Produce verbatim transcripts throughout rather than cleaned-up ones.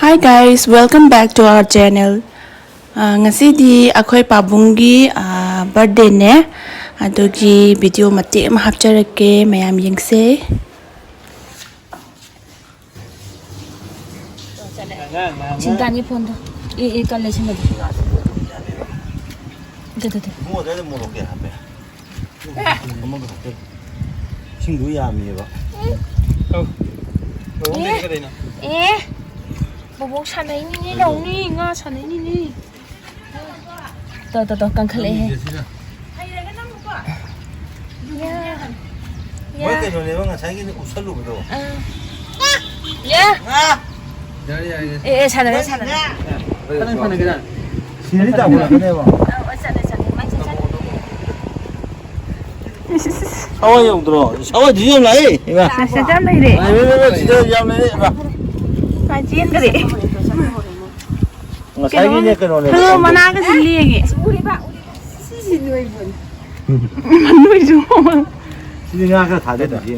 Hi guys, welcome back to our channel. ꯑꯥ, ꯉꯁꯤꯗꯤ ꯑꯩꯈꯣꯏ ꯄꯥꯕꯨꯡꯒꯤ, ꯑꯥ, birthdayꯅꯦ, ꯑꯗꯨꯒꯤ video ꯃꯇꯦꯛ ꯑꯃ ꯍꯥꯞꯆꯔꯛꯀꯦ, ꯃꯌꯥꯝ ꯌꯦꯡꯁꯦ꯫ ꯁꯤꯟꯇꯥꯟꯒꯤ phoneꯗꯣ꯫ ꯑꯦ, ꯑꯦ, ꯀꯜꯂꯦ ꯁꯤꯃꯗꯤ꯫ ꯗꯨ, ꯗꯨ, ꯗꯨ꯫ ꯏꯕꯨꯡꯉꯣ, ꯑꯗꯨꯋꯥꯏꯗ ꯃꯣꯔꯣꯛ ꯀꯌꯥ ꯍꯥꯞꯄꯦ? ꯑꯃꯒ ꯍꯥꯞꯄꯦ꯫ ꯏꯁꯤꯡꯗꯣ ꯌꯥꯝꯃꯤꯑꯕ꯫ ꯑꯦ꯫ ꯕꯣꯕꯣꯛ ꯁꯥꯟꯅꯩꯅꯤꯅꯦ, ꯂꯧꯅꯤ, ꯉꯥ ꯁꯥꯟꯅꯩꯅꯤꯅꯦ꯫ ꯇꯣ, ꯇꯣ, ꯇꯣ, ꯀꯟꯈꯠꯂꯛꯑꯦꯍꯦ꯫ ꯌꯥ꯫ ꯃꯣꯏ ꯌꯥ꯫ ꯀꯩꯅꯣꯅꯦꯕ ꯉꯁꯥꯏꯒꯤ ꯎꯞꯁꯜꯂꯨꯕꯗꯣ꯫ ꯑꯥ꯫ ꯌꯥ꯫ ꯌꯥꯔꯦ, ꯌꯥꯔꯦ꯫ ꯑꯦ, ꯑꯦ, ꯁꯥꯟꯅꯔꯦ, ꯁꯥꯟꯅꯔꯦ꯫ ꯈꯤꯇꯪ ꯁꯥꯟꯅꯒꯦꯔꯥ? ꯁꯤꯗꯗꯤ ꯇꯥꯃꯣ ꯂꯥꯛꯀꯅꯦꯕ꯫ ꯑꯥ, ꯑꯣ, ꯆꯠꯂꯦ, ꯆꯠꯂꯦ꯫ ꯃꯥꯏ ꯆꯠ, ꯆꯠꯂꯦ꯫ ꯁꯥꯋꯥ ꯌꯧꯗ꯭ꯔꯣ? ꯁꯥꯋꯥꯗꯤ ꯌꯥꯝ ꯂꯥꯛꯑꯦ, ꯏꯃꯥ꯫ ꯁꯤꯗ ꯌꯥꯝ ꯂꯩꯔꯦ꯫ ꯂꯥꯛꯑꯦ, ꯂꯥꯛꯑꯦ, ꯂꯥꯛꯑꯦ, ꯁꯤꯗ ꯌꯥꯝ ꯂꯩꯔꯦ, ꯏꯃꯥ꯫ ꯃꯥ ꯆꯦꯟꯈꯔꯦ꯫ ꯉꯁꯥꯏꯒꯤꯅꯦ, ꯀꯩꯅꯣꯅꯦ, ꯊꯔꯣ ꯃꯅꯥꯒꯁꯦ ꯂꯦꯡꯉꯦ꯫ ꯅꯣꯏꯁꯨ꯫ ꯁꯤꯗꯤ ꯉꯥ ꯈꯔ ꯊꯥꯗꯗ꯭ꯔꯗꯤ꯫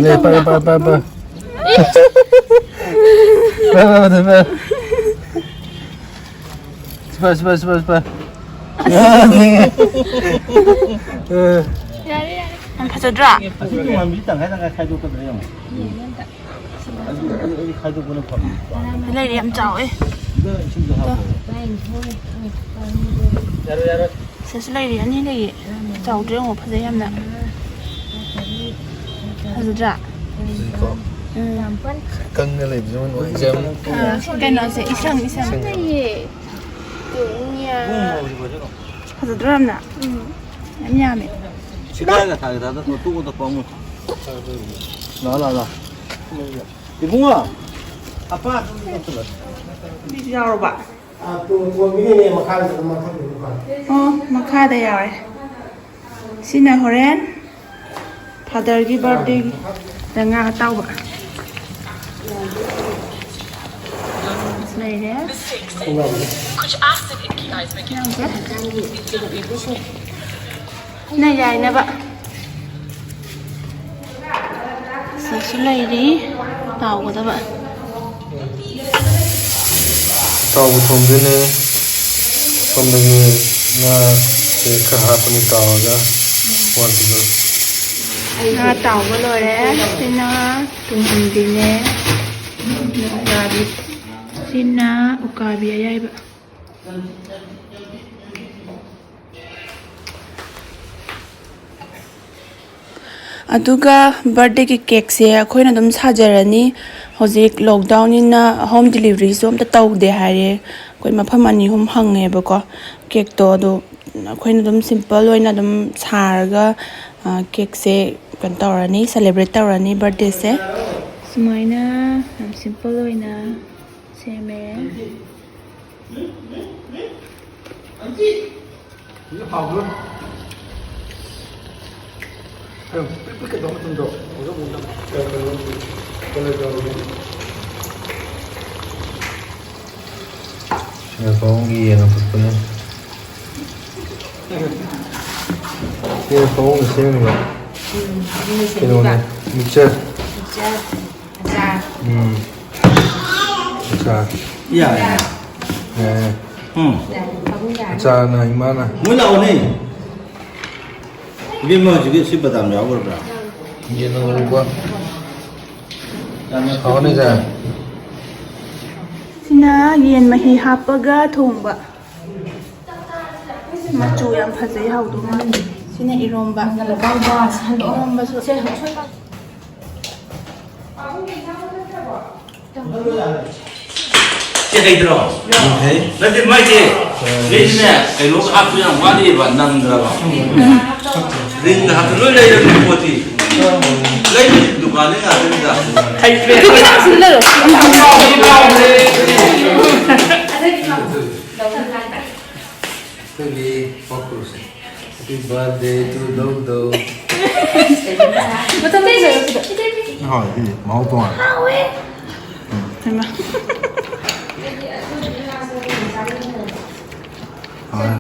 ꯂꯦ, ꯄꯥꯏ, ꯄꯥꯏ, ꯄꯥꯏ, ꯄꯥꯏ꯫ ꯄꯥꯏ, ꯄꯥꯏ, ꯄꯥꯏ, ꯄꯥꯏ꯫ ꯁꯤꯄꯥꯏ, ꯁꯤꯄꯥꯏ, ꯁꯤꯄꯥꯏ, ꯁꯤꯄꯥꯏ꯫ ꯌꯥꯝ ꯐꯖꯗ꯭ꯔꯥ? ꯑꯁꯤ ꯇꯣꯉꯥꯟꯕꯁꯤ ꯇꯪꯈꯥꯏ ꯇꯪꯈꯥꯏ ꯈꯥꯏꯗꯣꯛꯀꯗ꯭ꯔꯥ ꯌꯦꯡꯉꯣ꯫ ꯑꯗꯨ, ꯑꯗꯨ, ꯑꯗꯨ ꯈꯥꯏꯗꯣꯛꯄꯅ ꯐꯕꯅꯤ꯫ ꯂꯩꯔꯦ, ꯌꯥꯝ ꯆꯥꯎꯋꯦ꯫ ꯁꯤꯗ ꯏꯁꯤꯡꯗꯣ ꯍꯥꯞꯄꯣ꯫ ꯌꯥꯔꯣꯏ, ꯌꯥꯔꯣꯏ꯫ ꯁꯤꯗꯁꯨ ꯂꯩꯔꯤ, ꯑꯅꯤ ꯂꯩꯌꯦ꯫ ꯆꯥꯎꯗ꯭ꯔꯦ, ꯌꯦꯡꯉꯣ, ꯐꯖꯩ ꯌꯥꯝꯅ꯫ ꯐꯖꯗ꯭ꯔꯥ? ꯐꯖꯩꯀꯣ? ꯎꯝ꯫ ꯀꯪꯅ ꯂꯩꯕꯁꯦ ꯃꯣꯏ ꯑꯦꯛꯖꯥꯝ꯫ ꯑꯥ, ꯀꯩꯅꯣꯁꯦ, ꯏꯁꯪ, ꯏꯁꯪ꯫ ꯏꯁꯪ꯫ ꯂꯩꯌꯦ꯫ ꯏꯕꯨꯡꯉꯣ ꯍꯧꯖꯤꯛ ꯐꯖꯅ꯫ ꯐꯖꯗ꯭ꯔꯣ ꯌꯥꯝꯅ? ꯎꯝ꯫ ꯌꯥꯝ ꯌꯥꯝꯃꯦ꯫ ꯁꯤ ꯀꯥꯏꯗ ꯊꯥꯒꯦ? ꯊꯥꯗ ꯇꯣꯛꯑꯣ, ꯇꯣꯛꯑꯣ, ꯑꯃꯨꯛ꯫ ꯂꯥꯛꯑꯣ, ꯂꯥꯛꯑꯣ, ꯂꯥꯛꯑꯣ꯫ ꯏꯕꯨꯡꯉꯣ! ꯑꯄꯥ! ꯌꯥꯎꯔꯕ? ꯑꯥ, ꯇꯣ-, ꯇꯣꯝꯕꯤꯒꯤꯅꯦ ꯃꯈꯥꯗ ꯃꯊꯛꯇ ꯗꯨꯀꯥꯟ꯫ ꯑꯣ, ꯃꯈꯥꯗ ꯌꯥꯎꯔꯦ꯫ ꯁꯤꯅ ꯍꯣꯔꯦꯟ ꯐꯥꯗꯔꯒꯤ ꯕꯥꯔꯗꯦꯒꯤꯗ ꯉꯥ ꯑꯇꯥꯎꯕ꯫ ꯂꯩꯔꯦ꯫ ꯌꯥꯎꯗꯦ꯫ ꯅ ꯌꯥꯏꯅꯕ꯫ ꯁꯤꯁꯨ ꯂꯩꯔꯤ ꯇꯥꯎꯒꯗꯕ꯫ ꯇꯥꯎꯕ ꯊꯣꯡꯗꯣꯏꯅꯦ꯫ ꯁꯣꯝꯗꯒꯤ ꯉꯥꯁꯦ ꯈꯔ ꯍꯥꯞꯄꯅꯤ ꯇꯥꯎꯔꯒ꯫ One kilo. ꯉꯥ ꯇꯥꯎꯕ ꯂꯣꯏꯔꯦ꯫ ꯁꯤꯅ ꯇꯨꯡꯍꯟꯕꯤꯅꯦ꯫ ꯎꯀꯥꯕꯤ꯫ ꯁꯤꯅ ꯎꯀꯥꯕꯤ ꯑꯌꯥꯏꯕ꯫ ꯑꯗꯨꯒ ꯕꯥꯔꯗꯦꯒꯤ ꯀꯦꯛꯁꯦ ꯑꯩꯈꯣꯏꯅ ꯑꯗꯨꯝ ꯁꯥꯖꯔꯅꯤ꯫ ꯍꯧꯖꯤꯛ ꯂꯣꯛꯗꯥꯎꯟꯅꯤꯅ ꯍꯣꯝ ꯗꯤꯂꯤꯚꯔꯤꯁꯨ ꯑꯝꯇ ꯇꯧꯗꯦ ꯍꯥꯏꯔꯦ꯫ ꯑꯩꯈꯣꯏ ꯃꯐꯝ ꯑꯅꯤ ꯑꯍꯨꯝ ꯍꯪꯉꯦꯕꯀꯣ꯫ ꯀꯦꯛꯇꯣ ꯑꯗꯣ ꯑꯩꯈꯣꯏꯅ ꯑꯗꯨꯝ ꯁꯤꯝꯄꯜ ꯑꯣꯏꯅ ꯑꯗꯨꯝ ꯁꯥꯔꯒ, ꯑ, ꯀꯦꯛꯁꯦ ꯀꯩꯅꯣ ꯇꯧꯔꯅꯤ, ꯁꯦꯂꯦꯕ꯭ꯔꯦꯠ ꯇꯧꯔꯅꯤ ꯕꯥꯔꯗꯦꯁꯦ꯫ ꯁꯨꯃꯥꯏꯅ ꯌꯥꯝ ꯁꯤꯝꯄꯜ ꯑꯣꯏꯅ ꯁꯦꯝꯃꯦ꯫ ꯍꯥꯎꯕ꯭ꯔꯣ? ꯀꯩꯅꯣ, ꯄꯤꯛ ꯄꯤꯛ ꯀꯩꯗꯧꯕ ꯃꯇꯝꯗꯣ, ꯑꯣꯖꯥ ꯃꯨꯟꯅ ꯀꯩꯅꯣ, ꯀꯩꯅꯣ, ꯀꯩꯅꯣ ꯇꯧꯔꯒꯦ꯫ ꯁꯤꯅ ꯄꯥꯕꯨꯡꯒꯤ ꯌꯦꯟ ꯑꯐꯨꯠꯄꯅꯦ꯫ ꯁꯤꯅ ꯄꯥꯕꯨꯡꯅ ꯁꯦꯝꯃꯤꯕ ꯎꯝ, ꯑꯗꯨꯅ ꯀꯩꯅꯣꯅꯦ, ꯁꯦꯝꯃꯤꯕ꯫ ꯃꯤꯛꯆꯔ꯫ ꯃꯤꯛꯆꯔ꯫ ꯑꯆꯥꯔ꯫ ꯎꯝ꯫ ꯑꯆꯥꯔ꯫ ꯌꯥꯏ꯫ ꯌꯥꯏ꯫ ꯎꯝ꯫ ꯌꯥꯏ, ꯄꯥꯕꯨꯡ ꯌꯥꯔꯅꯤ꯫ ꯑꯆꯥꯔꯅ ꯏꯃꯥꯅ꯫ ꯃꯣꯏ ꯂꯥꯛꯑꯣꯅꯦ꯫ ꯏꯕꯦꯝꯃ, ꯍꯧꯖꯤꯛꯀꯤ ꯁꯤ ꯕꯗꯥꯝ ꯌꯥꯎꯈ꯭ꯔꯕ꯭ꯔꯥ? ꯌꯦꯟ ꯉꯧꯕ꯫ ꯍꯥꯎꯅꯤꯗ꯫ ꯁꯤꯅ ꯌꯦꯟ ꯃꯍꯤ ꯍꯥꯞꯄꯒ ꯊꯣꯡꯕ꯫ ꯃꯆꯨ ꯌꯥꯝ ꯐꯖꯩ, ꯍꯥꯎꯗꯧ ꯃꯥꯜꯂꯤ꯫ ꯁꯤꯅ ꯏꯔꯣꯝꯕ꯫ ꯏꯔꯣꯝꯕꯁꯨ꯫ ꯁꯤ ꯍꯩꯇ꯭ꯔꯣ? ꯍꯩ꯫ ꯅꯠꯇꯦ, ꯃꯥꯏꯁꯦ, ꯃꯤꯁꯤꯅꯦ, ꯀꯩꯅꯣ ꯍꯥꯞꯄ ꯌꯥꯝ ꯋꯥꯠꯂꯤꯕ, ꯅꯪꯗ꯭ꯔꯕ? ꯔꯤꯡꯗ ꯍꯥꯞꯄ ꯂꯣꯏ ꯂꯩꯔꯕꯅꯤ ꯄꯣꯠꯇꯤ꯫ ꯂꯩꯕꯁꯤ ꯗꯨꯀꯥꯟꯗꯩ ꯉꯥꯛꯇꯅꯤꯗ꯫ ꯍꯩꯇ꯭ꯔꯦ꯫ ꯑꯩꯈꯣꯏꯒꯤ ꯄꯣꯛꯄꯁꯦ꯫ Happy birthday to ꯗꯧ ꯗꯧ꯫ ꯃꯊꯪ ꯂꯩꯖꯔꯣ ꯁꯤꯗ꯫ ꯍꯥꯎꯋꯦ, ꯁꯤꯗꯤ ꯃꯍꯥꯎ ꯇꯣꯉꯥꯜꯂꯦ꯫ ꯍꯥꯎꯋꯦ꯫ ꯎꯝ꯫ ꯍꯩꯃꯥ꯫ ꯍꯥꯎꯋꯦ꯫